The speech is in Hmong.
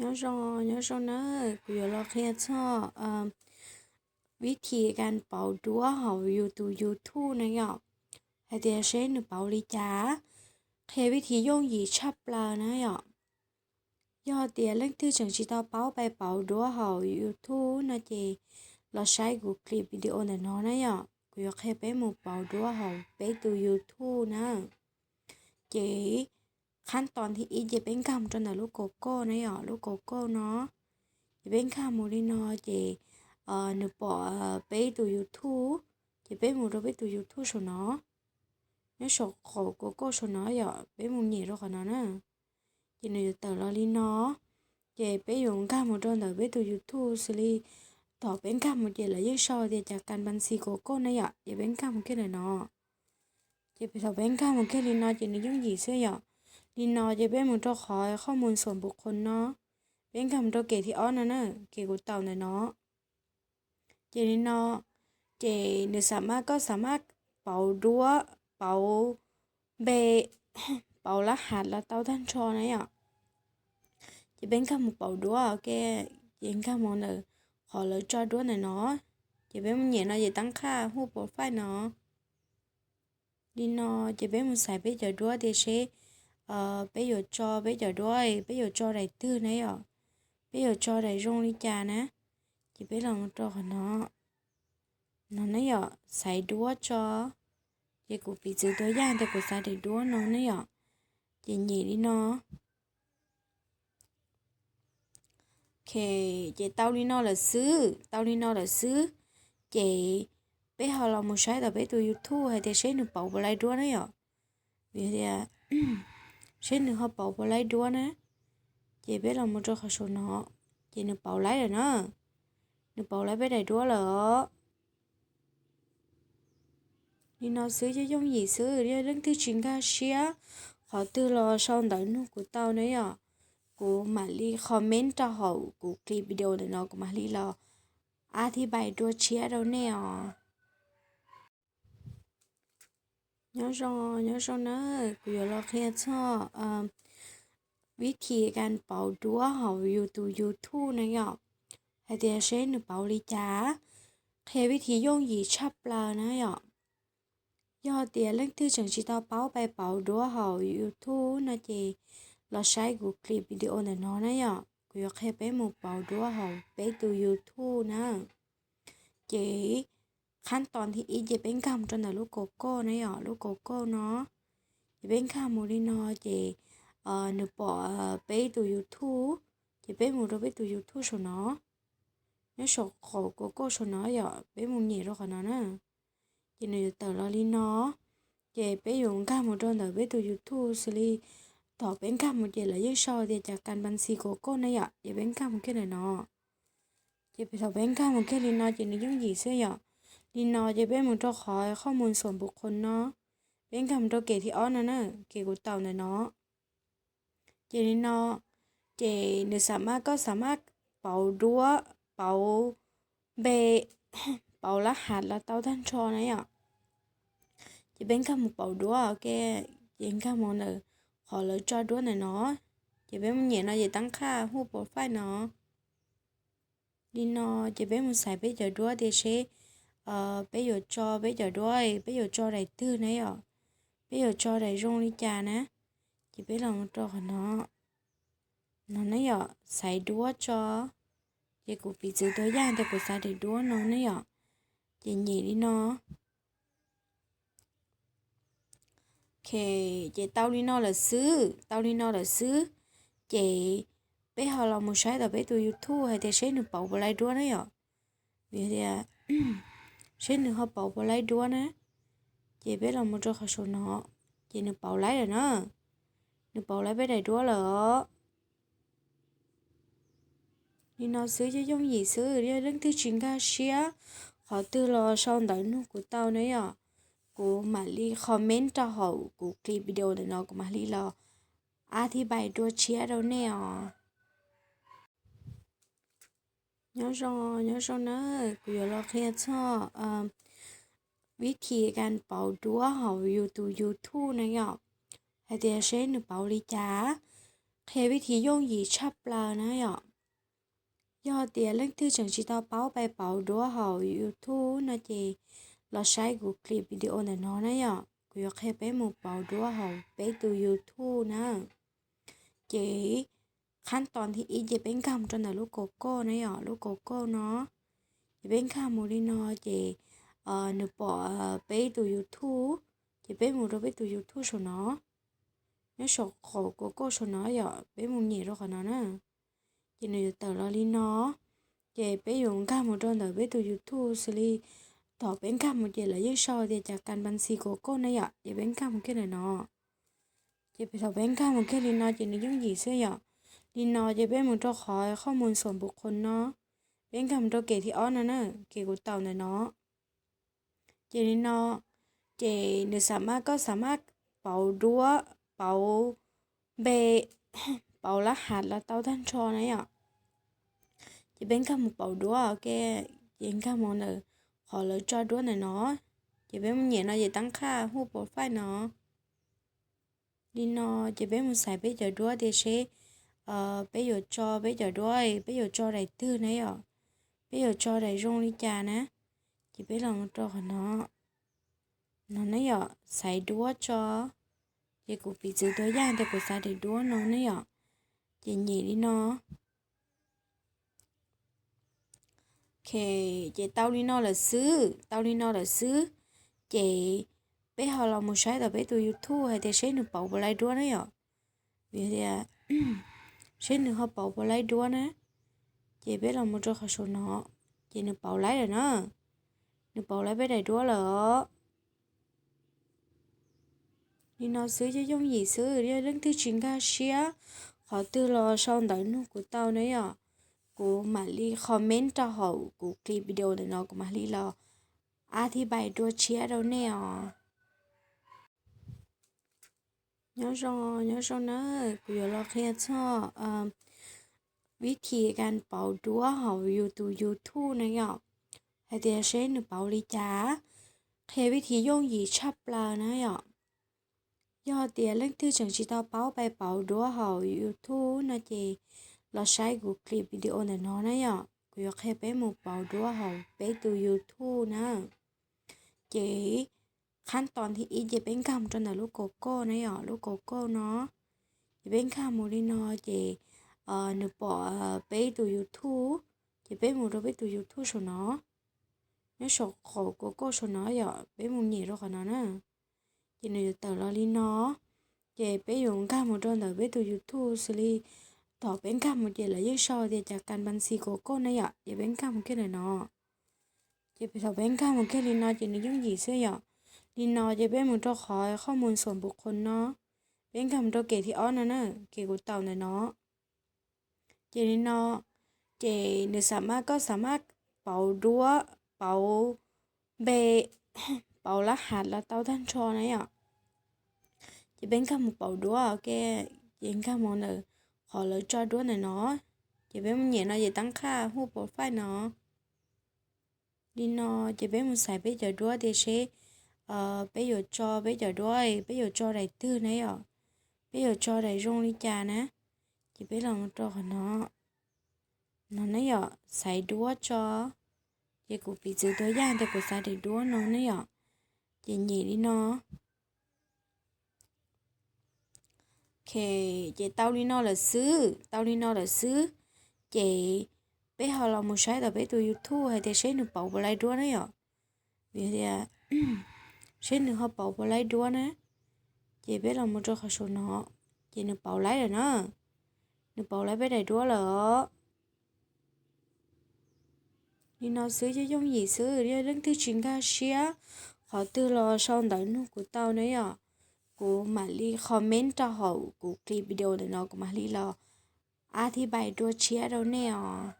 Nyob zoo, nyob zoo na, kuv yuav los qhia txog vib thi kas pauv duab hauv yus tus YouTube na yom, hais tias seb nws pauv li cas. Qhia vib thi yooj yim tshaj plaws na yom. Yog tias leej twg tseem tsis tau paub pais pauv duab hauv YouTube no ces los saib kuv clip video ntawm no na yom, kuv yuav qhia peb mus pauv duab hauv peb tus YouTube na. Ces qhab tos thib ib ces peb nkag mus rau ntawm lub kaus koj na yom, lub kaus koj no. Ces peb nkag mus li no ces nws pom peb tus YouTube, ces peb mus rau peb tus YouTube saum no, nyob saum qaum kaus koj saum no yom, peb mus nyem rau qhov no na. Ces nws yuav tawm los li no, ces peb yuav nkag mus rau ntawm peb tus YouTube xws li thaum peb nkag mus ces lawv yeej sau tias cas kas npas xis kaus koj na yom, ces peb nkag mus kiag ntawm no. Ces thaum peb nkag mus kiag li no ces nws yooj yim xwb yom. Li no ces peb mus rau qhov qhoj mus xuam npus qhos no, peb nkag mus rau kem thib ob no na, kem kuv tau ntawm no. Ces li no, ces nws xam maj, koj xam maj pauv duab, pauv npe, pauv lab hav los tau tag nrho na yom. Ces peb nkag mus pauv duab, ces nkag mus ntawm qhov lawv tso duab ntawm no, ces peb mus nyem no ces tab qhaj hu profile no. Li no, ces peb mus xaiv peb cov duab tias seb peb yuav tso peb cov duab, peb yuav tso daim twg na yom, peb yuav tso daim zoo li cas na. Ces peb los mus rau qhov no, no na yom, xaiv duab tso. Ces kuv piv txwv tua yaj tias kuv xaiv daim duab no na yom. Ces nyem li no. Ok, ces tau li no lawm xwb, tau li no lawm xwb, ces peb ho los mus saib tom peb tus YouTube hais tias seb nws pauv puas laib duab na yom. Vim tias seb nws ho pauv puas laib duab na. Ces peb los mus rau qhov saum no, ces nws pauv laib lawm na. Nws pauv laib peb daim duab lawm os. Li no xwb, yooj yim xwb, yog leej twg tsis nkag siab qhov twg los sau ntawv nug kuv tau na yom. Kuv mam li comment rau hauv kuv clip video ntawm no, kuv mam li los a thib pais dua tshiab rau nej os. Nyob zoo, nyob zoo na, kuv yuav los qhia txog vib thi kas pauv duab hauv yus tus YouTube na yom, hais tias seb nws pauv li cas. Qhia vib thi yooj yim tshaj plaws na yom. Yog tias leej twg tseem tsis tau paub pais pauv duab hauv YouTube no ces los saib kuv clip video ntawm no na yom, kuv yuav qhia peb mus pauv duab hauv peb tus YouTube na. Ces qhab tos thib ib ces peb nkag mus rau ntawm lub kaus koj na yom, lub kaus koj no. Ces peb nkag mus li no ces nws pom peb tus YouTube, ces peb mus rau peb tus YouTube saum no, nyob saum qaum kaus koj saum no yom, peb mus nyem rau qhov no na. Ces nws yuav tawm los li no, ces peb yuav nkag mus rau ntawm peb tus YouTube xws li thaum peb nkag mus ces lawv yeej sau tias cas kas npas xis kaus koj na yom, ces peb nkag mus kiag ntawm no. Ces thaum peb nkag mus kiag li no ces nws yooj yim xwb yom. Li no ces peb mus rau qhov qhoj mus xuam npus qhos no, peb nkag mus rau kem thib ob no na, kem kuv tau ntawm no. Ces li no, ces nws xam maj, koj xam maj pauv duab, pauv npe, pauv lab hav los tau tag nrho na yom. Ces peb nkag mus pauv duab, ces nkag mus ntawm qhov lawv tso duab ntawm no, ces peb mus nyem no ces tab qhaj hu profile no. Li no, ces peb mus xaiv peb cov duab tias seb peb yuav tso peb cov duab, peb yuav tso daim twg na yom, peb yuav tso daim zoo li cas na. Ces peb los mus rau qhov no, no na yom, xaiv duab tso. Ces kuv piv txwv tua yaj tias kuv xaiv daim duab no na yom, ces nyem li no. Ok, ces tau li no lawm xwb, tau li no lawm xwb, ces peb ho los mus saib tom peb tus YouTube hais tias seb nws pauv puas laib duab na yom. Vim tias seb nws ho pauv puas laib duab na. Ces peb los mus rau qhov saum no, ces nws pauv laib lawm na. Nws pauv laib peb daim duab lawm os. Li no xwb, yooj yim xwb, yog leej twg tsis nkag siab qhov twg los sau ntawv nug kuv tau na yom. Kuv mam li comment rau hauv kuv clip video ntawm no, kuv mam li los a thib pais dua tshiab rau nej os. Nyob zoo, nyob zoo na, kuv yuav los qhia txog vib thi kas pauv duab hauv yus tus YouTube na yom, hais tias seb nws pauv li cas. qhia vib thib yooj yim tshaj plaws na yom. Yog tias leej twg tseem tsis tau paub pais pauv duab hauv YouTube no ces los saib kuv clip video ntawm no na yom. Kuv yuav qhia peb mus pauv duab hauv peb tus YouTube na. Ces qhab tos thib ib ces peb nkag mus rau ntawm lub kaus kauj na yom, lub kaus kauj no. Ces peb nkag mus li no ces nws pom peb tus YouTube, ces peb mus rau peb tus YouTube saum no. Nyob saum qaum kaus kauj saum no yom, peb mus nyem rau qhov no na. Ces nws yuav tawm los li no. Ces peb yuav nkag mus rau ntawm peb tus YouTube xws li thaum peb nkag mus ces lawv yeej sau tias cas kan npas xis kaus kauj na yom, ces peb nkag mus kiag ntawm no. Ces thaum peb nkag mus kiag li no ces nws yooj yim xwb yom. Li no ces peb mus rau qhov qhoj mus xuam npus qhus no, peb nkag mus rau kem thib ob no na, kem kuv tau ntawm no. Ces li no, ces nws xam maj, koj xam maj pauv duab, pauv npe, pauv lab hav los tau tag nrho na yom. Ces peb nkag mus pauv duab, ok, ces nkag mus ntawm qhov lawv tso duab ntawm no, ces peb mus nyem no ces tab qhaj hu profile no. Li no ces peb mus xaiv peb cov duab tias seb peb yuav tso peb cov duab, peb yuav tso daim twg na yom, peb yuav tso daim zoo li cas na. Ces peb los mus rau qhov no, no na yom, xaiv duab tso. Ces kuv piv txwv tua yaj tias kuv xaiv daim duab no na yom, ces nyem li no. Ok, ces tau li no lawm xwb, tau li no lawm xwb, ces peb ho los mus saib tom peb tus YouTube hais tias seb nws pauv puas laib duab na yom. Vim tias seb nws ho pauv puas laib duab na. Ces peb los mus rau qhov saum no, ces nws pauv laib lawm na. Nws pauv laib peb daim duab lawm os. Li no xwb, yooj yooj yim xwb, yog leej twg tsis nkag siab qhov twg los sau ntawv nug kuv tau na yom. Kuv mam li comment rau hauv kuv clip video ntawm no, kuv mam li los a thib pais dua tshiab rau nej os. Nyob zoo, nyob zoo na, kuv yuav los qhia txog vib thib kas pauv duab hauv yus tus YouTube na yom, hais tias seb nws pauv li cas, qhia vib thib yooj yim tshaj plaws na yom. Yog tias leej twg tseem tsis tau paub pais pauv duab hauv YouTube no ces los saib kuv clip video ntawm no na yom, kuv yuav qhia peb mus pauv duab hauv peb tus YouTube na. Ces qhab tos thib ib ces peb nkag mus rau ntawm lub kaus kauj na yom, lub kaus kauj no. Ces peb nkag mus li no ces nws pom peb tus YouTube, ces peb mus rau peb tus YouTube saum no. Nyob saum qaum kaus kauj saum no yom, peb mus nyem rau qhov no na. Ces nws yuav tawm los li no, ces peb yuav nkag mus rau ntawm peb tus YouTube xws li thaum peb nkag mus ces lawv yeej sau tias cas kas npas xis kaus kauj na yom, ces peb nkag mus kiag ntawm no. Ces thaum peb nkag mus kiag li no ces nws yooj yim xwb yom. Li no ces peb mus rau qhov qhoj mus xuam npus qhus no, peb nkag mus rau kem thib ob no na, kem kuv tau ntawm no. Ces li no, ces nws xam maj, koj xam maj pauv duab, pauv npe, pauv lab hav los tau tag nrho na yom. Ces peb nkag mus pauv duab, ok, ces nkag mus ntawm qhov lawv tso duab ntawm no, ces peb mus nyem no ces tab qhaj hu profile no. Li no ces peb mus xaiv peb cov duab tias seb peb yuav tso peb cov duab, peb yuav tso daim twg na yom, peb yuav tso daim zoo li cas na. Ces peb los mus rau qhov no, no na yom, xaiv duab tso. Ces kuv piv txwv tua yaj tias kuv xaiv daim duab no na yom, ces nyem li no. Ok, ces tau li no lawm xwb, tau li no lawm xwb, ces peb ho los mus saib tom peb tus YouTube hais tias seb nws pauv puas laib duab na yom. Vim tias seb nws ho pauv puas laib duab na. Ces peb los mus rau qhov saum no, ces nws pauv laib lawm na. Nws pauv laib peb daim duab lawm os. Li no xwb, yooj yooj yim xwb, yog leej twg tsis nkag siab qhov twg los sau ntawv nug kuv tau na yom. Kuv mam li comment rau hauv kuv clip video ntawm no, kuv mam li los a thib pais dua tshiab rau nej os.